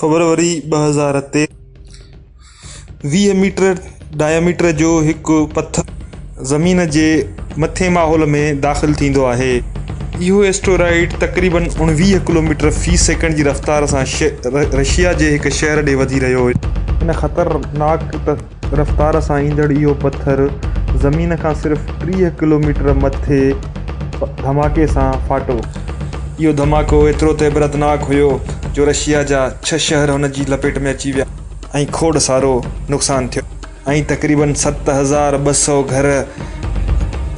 فبروري 2000 تي 20 ميٽر ڊائميٽر جو هڪ پٿر زمين جي مٿين ماحول ۾ داخل ٿيندو آهي. اهو ايسٽرائيڊ تقريبن 19 ڪلوميٽر في سيڪنڊ جي رفتار سان رشيا جي هڪ شهر ڏي وڌي رهيو هو. ان خطرناڪ رفتار سان ايندڙ اهو پٿر زمين کان صرف 30 ڪلوميٽر مٿي ڌماڪي سان ڦاٽو. اهو ڌماڪو ايترو ته عبرتناڪ هيو جو رشيا جا ڇهه شهر ان جي لپيٽ ۾ اچي ويا. ۽ کوڙ سارو نقصان ٿيو ۽ تقريبن 7200 گهر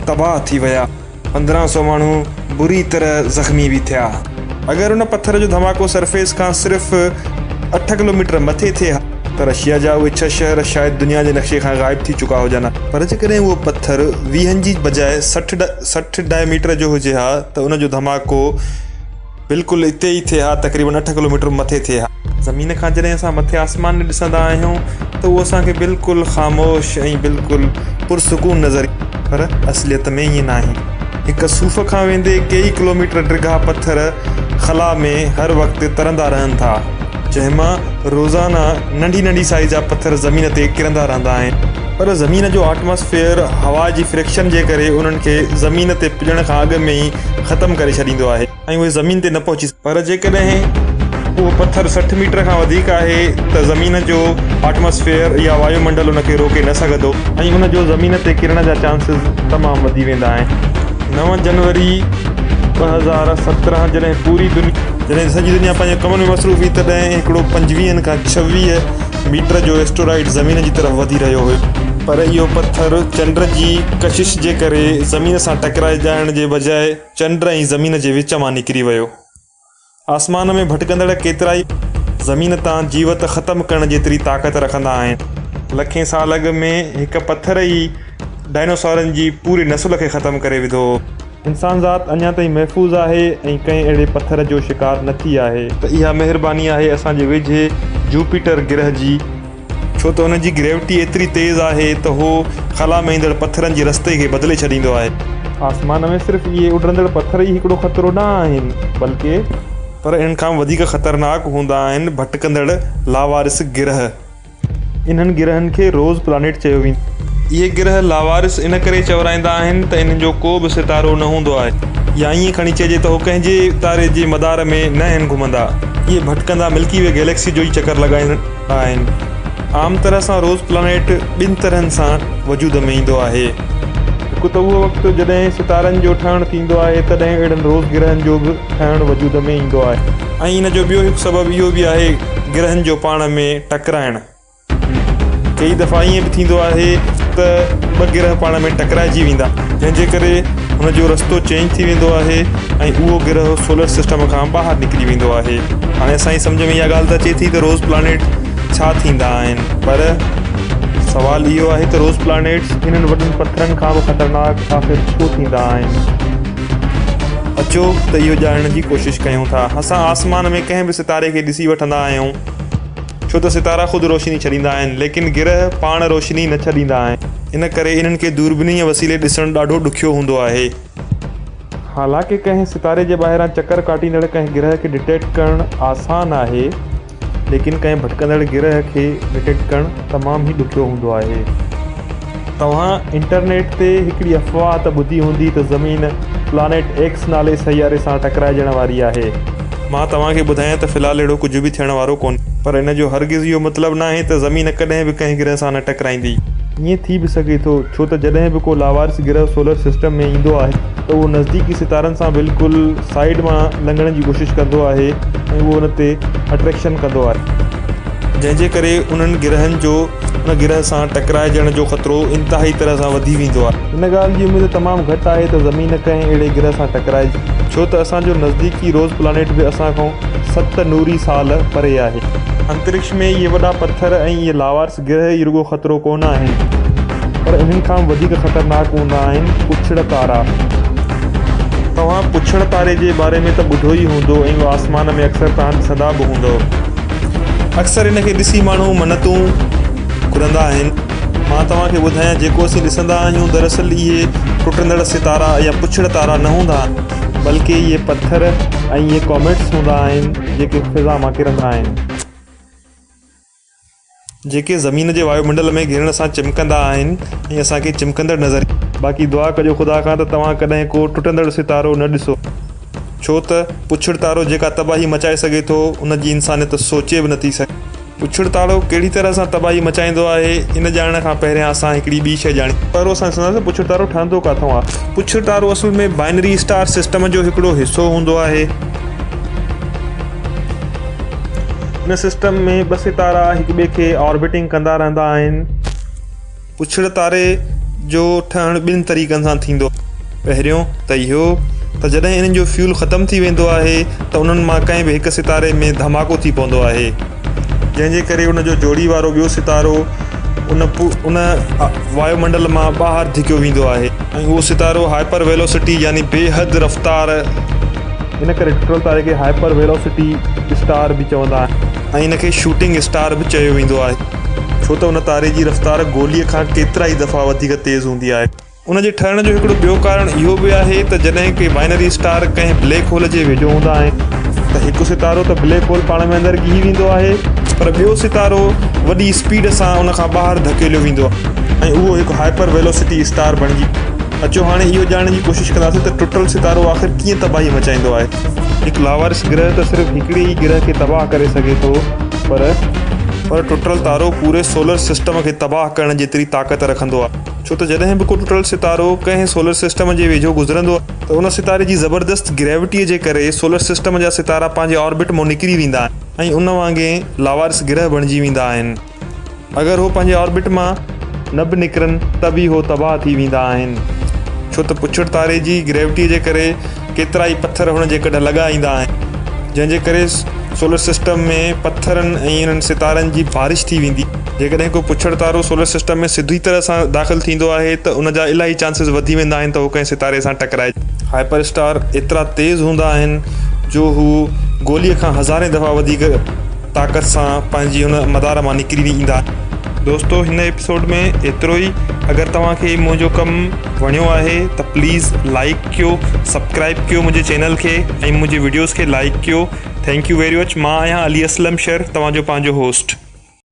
تباهه ٿي ويا، 1500 ماڻهو بري طرح زخمي به ٿيا. اگر ان پٿر جو ڌماڪو سرفيس کان صرف اٺ ڪلوميٽر مٿي ٿئي ها ته رشيا جا اهي ڇهه شهر شايد دنيا جي نقشي کان غائب ٿي چڪا هجن ها. پر جيڪڏهن اهو پٿر ويهن جي بجاء 60 ڊائميٽر جو هجي ها ته ان جو ڌماڪو بلڪل اتي ئي ٿئي ها، تقريبن اٺ ڪلوميٽر مٿي ٿئي ها. زمين کان جڏهن اسان مٿي آسمان ڏي ڏسندا آهيون ته اهو اسان کي بلڪل خاموش ۽ بلڪل پرسڪون نظر ايندو پر اصليت ۾ ائين ناهي. هڪ صوف کان ويندي ڪيئي ڪلوميٽر ڊگها پٿر خلا ۾ هر وقت ترندا رهن ٿا، جنهن مان روزانه ننڍي ننڍي سائيز جا پٿر زمين تي ڪرندا رهندا آهن. پر زمين جو آٽماسفيئر هوا جي فرڪشن جي ڪري انهن کي زمين تي پڄڻ کان اڳ ۾ ئي ختم ڪري ڇڏيندو آهي ۽ اهي زمين تي نه پهچي پر جيڪڏهن اهو پٿر 60 ميٽر کان وڌيڪ آهي ته زمين جو آٽماسفيئر يا وايو منڊل ان کي روڪي نه سگهندو ۽ ان جو زمين تي ڪرڻ جا چانسز تمام وڌي ويندا آهن. 9 جنوري 2017 جڏهن پوري دنيا جڏهن سڄي دنيا پنهنجي ڪمن ۾ مصروف هئي تڏهن هڪڙو 25 کان 26 ميٽر جو ايسٽرائيڊ زمين جي طرف وڌي رهيو هيو. پر اهو پٿر چنڊ جي ڪشش جي ڪري زمين سان ٽڪرائجڻ جي بجاء چنڊ ۽ زمين جي وچ مان نڪري ويو. آسمان ۾ ڀٽڪندڙ ڪيترائي زمين تان جيوت ختم ڪرڻ جيتري طاقت رکندا آهن. لکين سال اڳ ۾ هڪ پٿر ئي ڊائنوسارن جي پوري نسل کي ختم ڪري وڌو هو. انسان ذات اڃا تائين محفوظ آهي ۽ ڪنهن اهڙي پٿر جو شڪار نه ٿي آهي. ته اها مهرباني آهي اسان جي ويجهي جوپيٽر گرهه جي، ڇو ته ان جي گريوٽي ايتري تيز آهي ته هو خلا ۾ ايندڙ پٿرن جي رستي کي بدلي ڇڏيندو آهي. آسمان ۾ صرف اهي اڏرندڙ پٿر ئي هڪڙو خطرو نه آهن، بلڪه. پر انهن کان وڌيڪ خطرناڪ هوندا آهن ڀٽڪندڙ لاوارث گرهه. انهن گرهن کي روز پلانيٽ چيو ويندو آهي. اهي گرهه لاوارث ان ڪري چورائيندا آهن ته انهن جو ڪو به ستارو نه هوندو آهي يا ائين کڻي چئجي ته هو ڪنهن جي تاري جي مدار ۾ نه آهن گهمندا. اهي ڀٽڪندا ملڪي وي گئليڪسي جو ئي چڪر لڳائيندا آهن. عام طرح سان روز پلانيٽ ٻن طرحن سان وجود ۾ ايندو آهي. هڪ ته اهو وقت جڏهن ستارن جو ٺهڻ ٿيندو آهي تڏهن اهڙن روز گرهن جو به ٺهڻ وجود ۾ ايندو آهي. ۽ ان جو ٻيو هڪ سبب اهو به آهي گرهن جو پاڻ ۾ ٽڪرائڻ. ڪيئي دفعا ائين به ٿيندو آهي ته ٻه گرهه پاڻ ۾ ٽڪرائجي ويندا آهن جنهن جي ڪري هن جو رستو چينج ٿي ويندو آهي ۽ اهو گرهه سولر سسٽم کان ٻاهر نڪري ويندو آهي. هاڻي اسان جي سمجهه ۾ اها ڳالهه ته اچي ٿي ته روز پلانيٽ ڇا ٿيندا آهن پر سوال اهو آهي ته روز پلانيٽس انهن وڏن پٿرن کان به خطرناڪ آخر ڇو ٿيندا آهن؟ اچو ته اهو ڄاڻڻ جي ڪوشش ڪيون ٿا. اسان آسمان ۾ ڪنهن به ستاري کي ڏسي وٺندا آهيون، ڇو ته ستارا خود روشني ڇڏيندا آهن، ليڪن گرهه پاڻ روشني نه ڇڏيندا آهن، ان ڪري انهن کي دوربينيء وسيلي ڏسڻ ڏاڍو ڏکيو هوندو آهي. حالانڪه ڪنهن ستاري جي ٻاهران چڪر ڪاٽيندڙ ڪنهن گرهه کي ڊٽيڪٽ ڪرڻ آسان آهي، ليڪن ڪنهن ڀٽڪندڙ گرهه کي ڊٽيڪٽ ڪرڻ تمام ئي ڏکيو هوندو آهي. توهان انٽرنيٽ تي هڪڙي افواهه ته ٻڌي هوندي ته زمين پلانيٽ ايڪس نالي سياري سان ٽڪرائجڻ واري آهي. مان توهان کي ٻڌايان ته في الحال اهڙو ڪجهه به ٿيڻ وارو ڪونهي. پر ان جو هرگز اهو مطلب ناهي ته زمين ڪڏهن به ڪنهن گرهه سان نه ٽڪرائيندي. ائين ٿي به سگهي ٿو، ڇو ته جڏهن به ڪو لاوارث گرهه سولر سسٽم ۾ ايندو آهي ته اهو نزديڪي ستارن سان بلڪل سائيڊ مان لنگهڻ جي ڪوشش ڪندو آهي ۽ اهو ان تي اٽريڪشن ڪندو آهي. جنهن جي ڪري انهن گرهن جو ان گرهه سان ٽڪرائجڻ جو خطرو انتهائي طرح سان وڌي ويندو آهي. ان ڳالهه جي اميد تمام گهٽ آهي ته زمين ڪنهن اهڙي گرهه سان ٽڪرائجي. ڇو ته اسان جو نزديڪي روز پلانيٽ به اسان کان ست نوري سال پري آهي. انترڪش ۾ اهي وڏا پٿر ۽ اهي لاوارث گرهه ئي رڳو خطرو ڪونه آهن، پر انهن کان به وڌيڪ خطرناڪ هوندا آهن پڇڙ تارا. توهان پڇڙ تاري جي باري ۾ ته ٻڌو ئي هوندو ۽ اهو آسمان ۾ اڪثر توهان ڏسندا به هوندؤ. اڪثر ان کي ڏسي ماڻهو منتون گهرندا آهن. مان توهان کي ٻڌايان جيڪو اسين ڏسندا آهيون دراصل اهي ٽٽندڙ ستارا يا پڇڙ تارا نه هوندا آهن. بلڪه اهي پٿر ۽ اهي ڪاميٽس هوندا آهن جيڪي فضا مان ڪرندا آهن. جيڪي زمين جي وايو منڊل ۾ گهڙڻ سان چمڪندا آهن ۽ اسان کي چمڪندڙ نظر. باقي دعا ڪجو خدا کان ته توهان ڪڏهن ڪو ٽٽندڙ ستارو نه ڏسو. ڇو ته پڇڙ تارو جيڪا تباهي مچائي سگهي ٿو ان جي انسانيت سوچي به نٿي سگهي. پڇڙ تارو ڪهڙي طرح سان تباهي مچائيندو آهي ان ڄاڻڻ کان پهريان اسان هڪڙي ٻي شيء ڄاڻي. پهريون اسان ڏسنداسين ته پڇڙ تارو ٺهندو ڪاٿئون آهي. پڇڙ تارو اصل ۾ بائنري اسٽار سسٽم جو هڪڙو حصو هوندو آهي. ان سسٽم ۾ ٻه ستارا هڪ ٻئي کي آربٽنگ ڪندا رهندا آهن. پڇڙ تاري جو ٺهڻ ٻن طريقن سان ٿيندو آهي. پهريون ته اهو ته جڏهن انهن جو فيول ختم ٿي ويندو آهي ته انهن مان ڪنهن به هڪ ستاري ۾ ڌماڪو ٿي پوندو آهي جنهن جي ڪري ان جو جوڙي وارو ٻيو ستارو ان ان وايو منڊل مان ٻاهر ڌڪيو ويندو آهي ۽ اهو ستارو هائپر ويلوسٽي يعني بي حد رفتار ان ڪري ٽٽل تاري کي هائپر ويلوسٽي اسٽار به چوندا آهن. ۽ ان کي شوٽنگ اسٽار به چيو ويندو آهي ڇو ته ان تاري جي رفتار گوليء کان ڪيترائي دفعا وڌيڪ تيز هوندي آهي. ان جي ٺهڻ جو هڪڙو ٻيو ڪارڻ اهو به آهي ته جڏهن ڪي بائنري اسٽار ڪنهن بليڪ هول جي ويجهو هوندا آهن ته هڪ ستارو ته بليڪ هول پاڻ ۾ اندر ڳهي ويندو آهي پر ٻيو ستارو وڏي اسپيڊ سان ان کان ٻاهر ڌڪيليو ويندو آهي ۽ اهو هڪ هائپر ويلوسٽي اسٽار بڻجي اچو هاڻي اهو ڄاڻڻ جي ڪوشش ڪنداسين ته ٽٽل ستارو آخر ڪيئن تباهي مچائيندو آهي. هڪ لاوارث گرهه ته صرف هڪڙي ئي گرهه کي تباهه ڪري سگهي ٿو پر. پر ٽٽل تارو پوري سولر سسٽم کي تباهه ڪرڻ جيتري طاقت رکندو آهي. ڇو ته جڏهن به ڪو ٽٽل ستارو ڪنهن سولر سسٽم جي ويجهو گذرندو آهي ته ان ستاري جي زبردست گريوٽيء جي ڪري سولر سسٽم جا ستارا پنهنجي آربٽ مان نڪري ويندا آهن ۽ ان وانگي لاوارث گرهه بڻجي ويندا آهن. اگر هو پنهنجي آربٽ مان نه به نڪرن ته به هو تباهه ٿي ويندا آهن. ڇو ته پڇڙ تاري جي گريوٽيء جي ڪري ڪيترائي پٿر هن جي ڪڍ لڳا ايندا آهن، جنهن جي ڪري سولر سسٽم ۾ پٿرن ۽ انهن ستارن جي بارش ٿي ويندي. جيڪڏهن ڪو پڇڙ تارو سولر سسٽم ۾ سڌي طرح سان داخل ٿيندو آهي ته ان جا الاهي چانسز وڌي ويندا آهن ته هو ڪنهن ستاري سان ٽڪرائجي. هائپر اسٽار ايترا تيز هوندا آهن جو هو گوليء کان هزارين دفعا وڌيڪ طاقت سان پنهنجي ان مدار مان نڪري ايندا. دوستو هن ايپيسوڊ ۾ ايترو ئي اگر توهان کي منهنجو ڪم وڻيو آهي ته پليز لائيڪ ڪيو سبسڪرائيب ڪيو منهنجي چينل کي ۽ منهنجي وڊيوز کي لائيڪ ڪيو thank you very much مان آهيان علي اسلم شر توهان جو پنهنجو هوسٽ.